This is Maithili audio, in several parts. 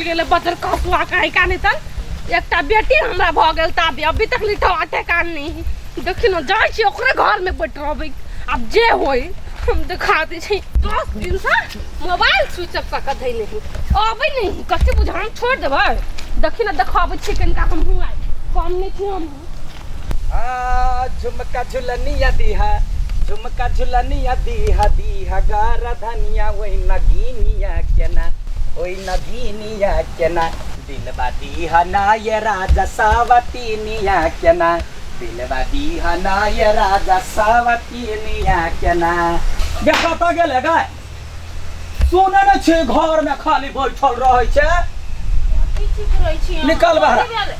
गेलै बजर कसुआ कहीं का नहीं तन एकटा बेटी हमरा भऽ गेल ताबे अभी तक लिटवा ठेकान नहीं देखी ने जाइ छी ओकरे घरमे बैठ रहबै आब जे होय हम देखा दै छी 10 दिन से मोबाइल स्विच ऑफ कऽ के धैने ही अबै नहीं कथी बुझा हम छोड़ि देबै। देखी ने, देखाबै छी कनिका। हमहूँ आइ कम नहि छी हमहूँ। आ झुमका झुलनिया दीहा, झुमका झुलनिया दीहा, दीहा गारा धनिया, ओइ नगीनिया केना, ओइ नगीनिया केना। दिलबा दीहा ना ये राजा सावतीनिया केना, दिलबा दीहा ना ये राजा सावतीनिया केना। गे कतऽ गेलै गाय? सुनै नै छी, घर में खाली बैठल रहै छै। की चिकरै छी अहाँ? निकल बाहर। कथी भेलै?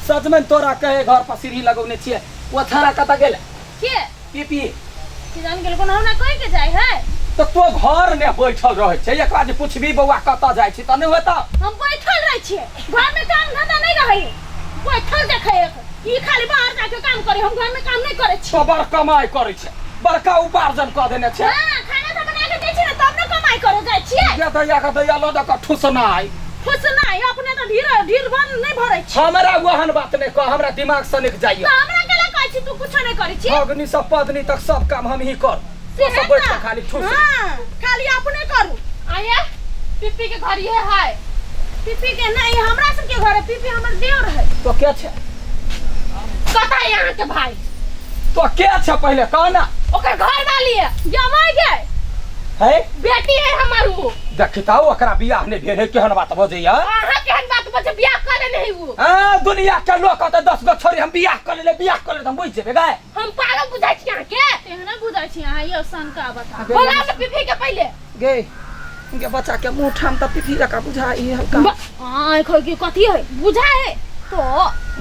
सजमनि तोरा कहे घर पर सीढ़ी लगौने छियै, ओ छाड़ा कतऽ गेलै? के? पीपी। की जान गेल, कोनो हमरा कहि के जाइ है? तऽ तो घर में बैठल रहै छै, एकरा जे पुछबी बौआ कतऽ जाइ छी तऽ नहि होतौ। हम बैठल रहै छियै, घर में काम धंधा नहि रहै, बैठल देखै एक ई खाली बाहर जाके काम करे, हम घर में काम नहि करै छी। तो बड़ कमाइ करै छै, बड़का उपार्जन कऽ देने छै। हाँ, खाना तऽ बना के दै छी ने, तब ने कमाइ करे जाइ छियै। गे दैया के दैया लऽ दऽ कऽ ठुसनाइ। फुसनाइ अपने तऽ ढीर ढीर बन नहि भरै छी। हमरा ओहन बात नहि कह, हमरा दिमाग से निक जाइए। तऽ हमरा केला कहै छी तू कुछो नहि करै छी? अग्नि से पदनी तक सब काम हम ही कर, तो सब बैठ के खाली ठुस। हाँ, खाली अपने करू। आये, पिप्पी के घर ये है? पीपी के नहीं, हमरा सबके घर है। पीपी हमर देवर है। तो के छै? कतऽ है अहाँ के भाई? तो के छै, पहिले कह ना। ओकर घर वाली है। जमाई के। है। बेटी है हमर उ। देखी तऽ ओकरा बियाह नहि भेल है, केहन बात बजैया? अहाँ केहन बात बजै, बियाह कऽ लेने है उ। हाँ, दुनिया के लोग कहते 10 गो छोरी हम बियाह कर ले, बियाह कर ले, हम बुझि जेबै गाय। हम पागल बुझाइ छी अहाँ के? तेहने बुझै छी अहाँ यौ, शंका बता। बोलाउ ने पीपी के पहिले। गे गे, बच्चा के मुँह ठाम तऽ पीपी जकाँ बुझाइ हल्का। आँख है कि कथी है बुझा है तो?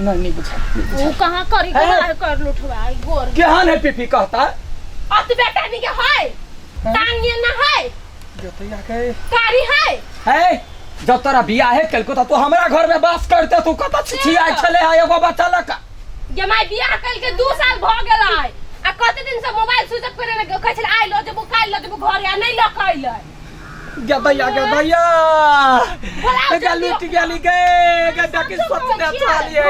नहीं, नहीं बुझाइ, नहीं ओ बुझाइ। कहाँ करी है? के कर लुठवा गोर। केहन है पीपी कहता? अतबे टानी के है, टांग ये ना है। जतैया के कारी है। है, जब तोरा बियाह है केलको तऽ तू हमरा घर में वास करते, तू कतऽ छिछियाइ छले है एगो बच्चा लऽ कऽ? जमाई बियाह कल के 2 साल भ गेल है आ कते दिन से मोबाइल स्विच ऑफ करे ने कहै छलै आइ लऽ जेबो, काल्हि लऽ जेबो घर, आ नहि लऽ के अइलै। गदैया गदैया। बोलाउ गे जल्दी। लुटि गेली गे गड्ढा की सोचने छलियै।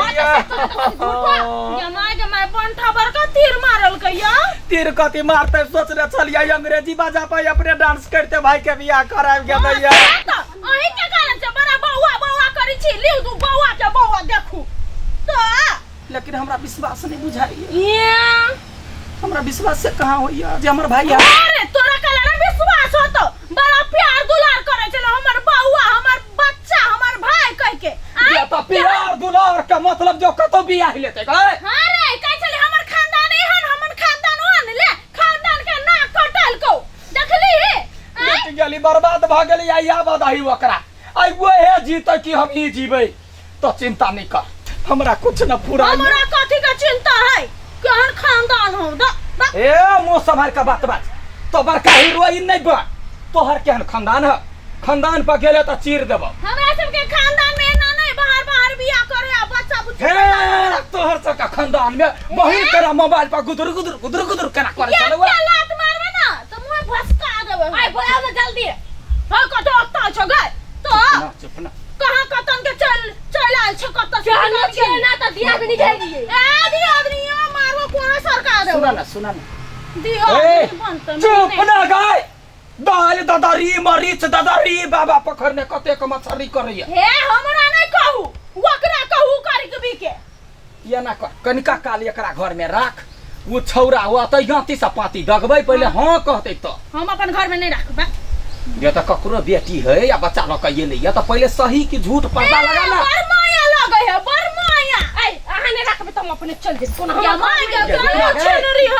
जमाई जमाई पंठा बड़का तीर मारल कहिया। तीर कथी मारते? सोचने छलियै अंग्रेजी बाजा पर अपने डांस करते भाई के बियाह कराबि गदैया। अहीं के कारण से बड़ा बौआ बौआ करै छी। लिउ तू बौआ के बौआ देखू तऽ। लेकिन हमरा विश्वास नहीं बुझाइए। ये हमरा विश्वास से कहाँ होइया जे हमर भाई है। अरे तोरा कला ना विश्वास होतो, बड़ा प्यार दुलार करे छले हमर बौआ, हमर बच्चा, हमर भाई कह के। आँय? ये तो प्यार दुलार का मतलब जो कतो बियाह लेते गए। हाँ रे, कहै छले हमर खानदान एहन, हमर खानदान ओहन, ले खानदान के नाक कटल को देखली आँय? लुटि गेली, बर्बाद भऽ गेली। आई आबऽ दही ओकरा, आई वहे जीते कि हम ही जीबै। तो चिंता नहीं कर, हमरा कुछ न पूरा। हमरा कथी के चिंता है? केहन खानदान हो द द। ए मुंह संभाल के बात बाज, तो बड़का हीरोइन नहीं बन। तोहर केहन खानदान है? खानदान पर गेले तो चीर देबो। हमरा सबके खानदान में एना नहीं बाहर बाहर बियाह करे आ बच्चा बुच्ची। हे तोहर सबके खानदान में वही तेरा मोबाइल पर गुदुर गुदुर गुदुर गुदुर केना करे एक चलू। लात मारबे ना तो मुंह भसका देबे। आइ बोलाउ ने जल्दी। हाँ, कतो अत्ता छो गए तो। ना, चुप ना। कहाँ कतन के चल चल आयल छो, कत से? केहनो छियै ना तऽ दियादनी भेलियै। ए दियादनी मारबो कोना सरका देबो। सुना ना, सुना ना। दियादनी ए, बनतै। चुप ना गाय। दाल ददरी मरीच ददरी बाबा पखरने कतेक मछरी करैया। हे हमरा नहीं कहू, ओकरा कहू करी के बीके। ये ना कर, कनिका काल एकरा घर में राख, वो छौरा वो अतै गाँती से पाती दगबै पहिले, हाँ कहतै तो। हम अपन घर में नहीं रखबे। ये तो ककरो बेटी है या बच्चा लऽ के एलै तऽ पहिले सही की झूठ पता लगा ना। बड़ माया लगे है, बड़ माया। ऐ अहाँ नहि राखबै तऽ हम अपने चल जेबै कोनो या हमर माय के ये गलो ये छेनरी है।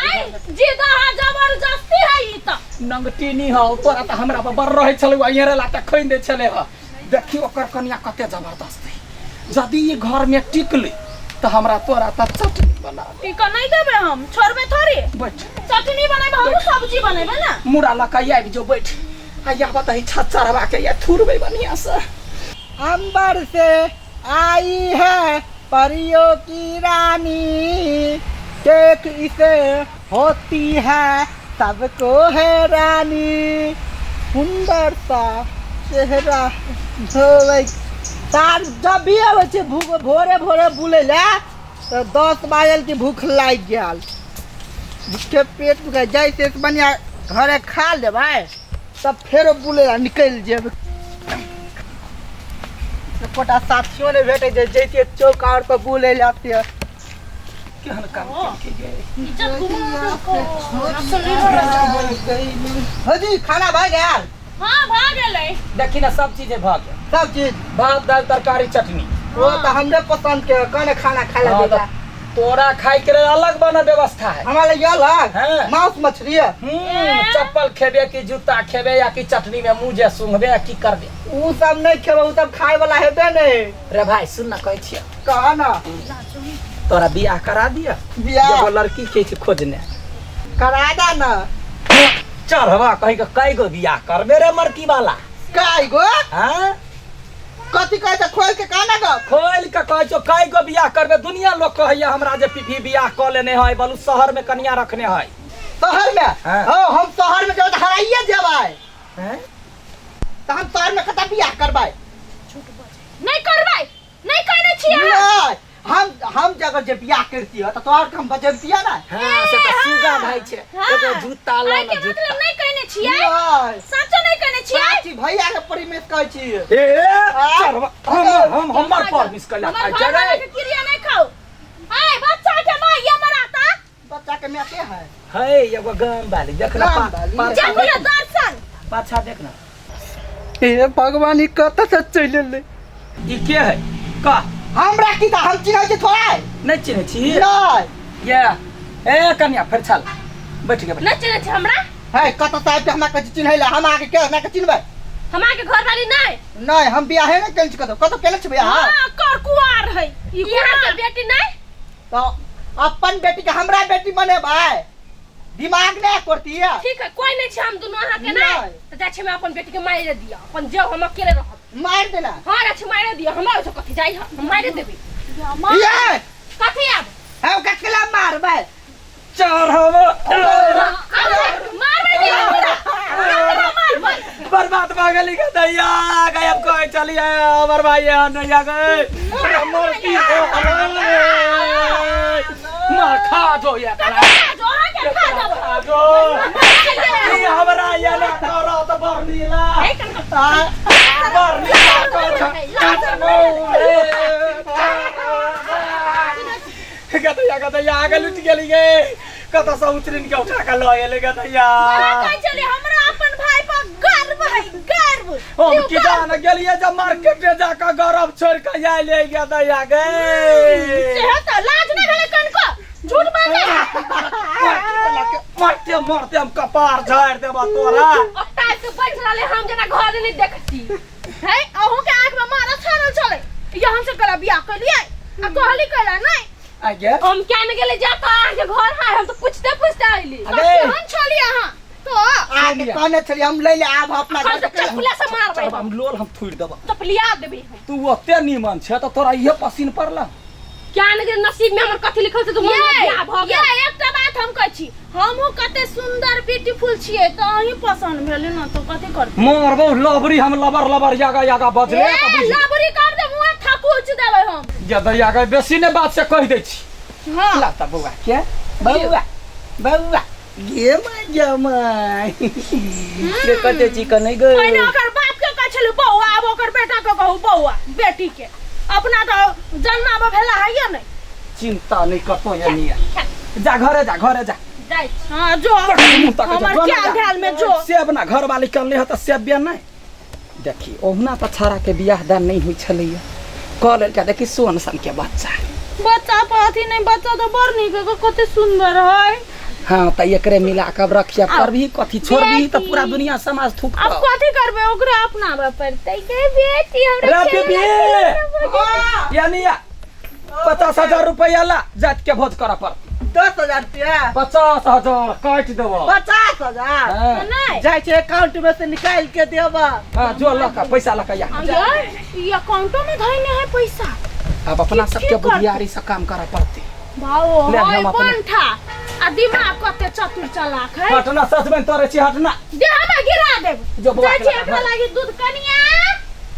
आई जिदा है, जबरदस्ती है ई तो। नंगटीनी हौ तोरा तऽ हमरा पर बड़ रहै छलै, अहिरे ला तऽ खोइन दै छलै हँ। देखियौ ओकर कनिया कते जबरदस्त है, यदि ई घर में टिकलै तऽ हमरा तोरा तऽ चटनी बना दे। टीका नहीं देबे हम, छोड़बे थोड़ी। बैठ। चटनी बनेबे, हम सब्जी बनेबे ना। मुड़ा लऽ कऽ आबि जो, बैठ आ याबत ही छत चढ़बा के या थुरबै बढ़िया से। अंबर से आई है परियों की रानी, देख इसे होती है सबको हैरानी। सुंदर सा चेहरा धोबै। साँझ जब भी अबै छै भूख, भोरे भोरे बुलै लए तऽ 10 बाजल कि भूख लागि गेल, भूखे पेट दुखाइ जाइ छै। बढ़िआँ घरे खा लेबै तब फेरो बुलै लए निकलि जेबै। एकोटा साथियो नहि भेटै छै, जैतियै चौक आर पर बुलै लए से। केहन काम केलकै गे? इज्जत गुमा देलको। भौजी, खाना भऽ गेल? हाँ, भऽ गेलै। देखी ने, सब चीज भऽ गेल। सब चीज? भात, दालि, तरकारी, चटनी। ओ तऽ हमरे पसंद के कने खाना खा ले। हाँ, बेटा। तऽ तोरा खाय के लेल अलग बना व्यवस्था है। हमरा लग अलग? हाँ। मांस मछली है? चप्पल खेबे कि जूता खेबे या कि चटनी में मुँह जे सूंघबे या की करबे? उ सब नहीं खेबे, उ सब खाए वाला हेबे नहीं। रे भाई, सुन ना, कहै छियै। कह ना। तोरा बियाह करा दिया? बियाह? एगो लड़की के छै खोजने। करा दा ना। चढ़वा कहीं के, कई गो बियाह करबे रे मरकी वाला? काय गो? हाँ। कथी कहै छै? खोल के कह ना गो। खोल के कहै छौ, कई गो बियाह करबे? दुनिया लोग कहैया हमरा जे पीपी बियाह कऽ लेने है, बलू शहर में कनिया रखने है। शहर में? हाँ। हाँ, हम शहर में जेबै तऽ हराइए जेबै। हैं? तऽ हम शहर में कतऽ बियाह करबै? नहीं करबै, नहीं कहने छियै। नहीं, हम जगह जे बियाह करतियै तऽ तोहर के हम बजैतियै ना। हाँ, से तऽ सुगा भाई छै। हाँ। एगो जूता ला आइ ना के जूता। मतलब नहीं कहने छियै? नहीं। सचो नहीं कहने छियै? साची, भैया के परिमेश कहै छी। ए चढ़वा, हम हमर पर मिस कइला हमर खाइ घर छै वाला रे। के क्रिया नहीं खाओ। आय बच्चा के मां ये मराता। बच्चा के माय के है? है एगो गाम वाली, देख ना। गाम वाली? देखो ना दर्शन। पाछा देख ना। हे भगवान, ई कतऽ से चलि एलै? ई के है, कह। हमरा की तऽ हम चिन्है छी थोड़ा? नहि चिन्है छी? नहि। ये ए कन्या, फेर छल बैठ के बैठ। नहीं चिन्है छी हमरा? है कतऽ साहब के हमरा कहै छी चिन्है लए, हम अहाँके के हमरा के चिन्हबै? हम अहाँके घर वाली नहीं। नहि, हम बियाहे नहि केने छी कतौ। कतौ केने छी बियाह? हां, कर कुआर है ई। ई अहाँके बेटी नहीं? तऽ अपन बेटी के हमरा बेटी बनेबै? दिमाग नहि करती है। ठीक है, कोई नहीं छै हम दुनू अहाँके नहीं? नहि। तऽ जाइ छी हम अपन बेटी के मारि दिअ, अपन जाउ, हम अकेले रहब। मारि देना। हाँ, जाइ छी मारि दिअ। हमरा ओहिसँ कथी जाइ है, हम मारि देबै। ये कथी आब? हम ककला मारबै? चढ़वा। मारबै दिया हमरा, मारबै। बर्बाद भऽ गेली गे दैया गए। अब कहै चलिए हमर भाई नैया गए मरती हो मार खा जो ये। खा जो, अहाँ के खा जाब। खा जो ई हमरा ये ना करो त बर्नीला बर्नीला कर गदैया। गदैया आगे लुटि गेली गे, कतऽ से उतरिन के उठा के लऽ एलै गदैया। कहै छली हमरा अपन भाई पर गर्व है, गर्व। हम की जान गेलियै जब मार्केट में जाकर गौरव छोड़ के आयल गदैया गे। से तऽ लाज नहि भेलै कनिको झूठ बाजै? मरते मरते हम कपार झाड़ि देबऽ तोरा। ओत्ता के बैठ रहले, हम जेना घर नहीं देखती। है अहूँ के आँख में मारा छानल छलै, यहाँ से कला बियाह केलियै आ कहली कला नहीं। आगे हम क्या ने गेले जाता अहाँके घर है, हम तो पूछते पूछते आइली। अगे। केहन छली अहाँ तो? अहाँके कहने छलियै हम लै ले आब अपना हम घर तो चपला से मारबै। चल, हम लोल हम थुड़ि देबऽ। चपलिया देबै हम। तू ओते नीमन छै तऽ तोरा इहे पसीन पड़ल? क्या ने गेले नसीब में हमर कथी लिखल छै, तऽ ये मोन बियाह भऽ ये गेल। एकटा बात हम कहै छी, हमहूँ कते सुंदर ब्यूटीफुल छियै तऽ अहीं पसंद भेलै ने तऽ कथी करबै? मारबौ लबरी हम, लबर लबर यागा यागा बजले ए तऽ बुझि लबरी कर दे, मुँह थकुच देबै हम। गदैया गे, बेसी ने बात से कहि दै छी। हाँ। ला तऽ बौआ के, बौआ बौआ गे my गे my गे, कते चिकन है गे। पहिने ओकर बाप के कहै छलै बौआ, आब ओकर बेटा के कहू बौआ। बेटी के अपना तऽ जन्माबऽ भेला है नहि। चिंता नहीं करतो ये निया, जा घरे जा, घरे जा। जाइ छी। हाँ, जो। मुँह तक हमर क्या ध्यान में जो। सेब ना घर वाली करले ह तऽ सेब बिया नहीं देखी। ओहुना तऽ छाड़ा के बियाह दान नहीं होइ छलैया, कह लेलकै। देखी सोन सन के बच्चा। बच्चा पर अथी नहीं, बच्चा तो बड़ नीक है, कते सुंदर है। हाँ, तऽ एकरे मिला कऽ अब रखिया करबही कथी? छोड़बही तऽ पूरा दुनिया समाज थूक। अब कथी करबै, ओकरे अपनाबे पड़तै गे बेटी हमरा। रे बीबी, यानी 50,000 रुपया ला, जात के भोज करऽ पड़त। 10,000 रुपया? 50,000 काटि देबऽ। 50,000? हाँ। नहीं। जाइ छै अकाउंट में से निकालि के देबऽ। हाँ, जो लऽ कऽ पैसा लऽ कऽ या। यार, ई अकाउंटो में धइने है पैसा। अब अपना की सबके करतै? बुधियारी से काम करऽ पड़तै। भाओ ले, है हम अपने- बंठा आ दिमाग कते चतुर चालाक है। हटना, सचमें तोरे छी, हटना। दे, हमरा गिरा देब। जो बौआ जाइ के छी लगा एकरा घर। लागी दूध कनिया।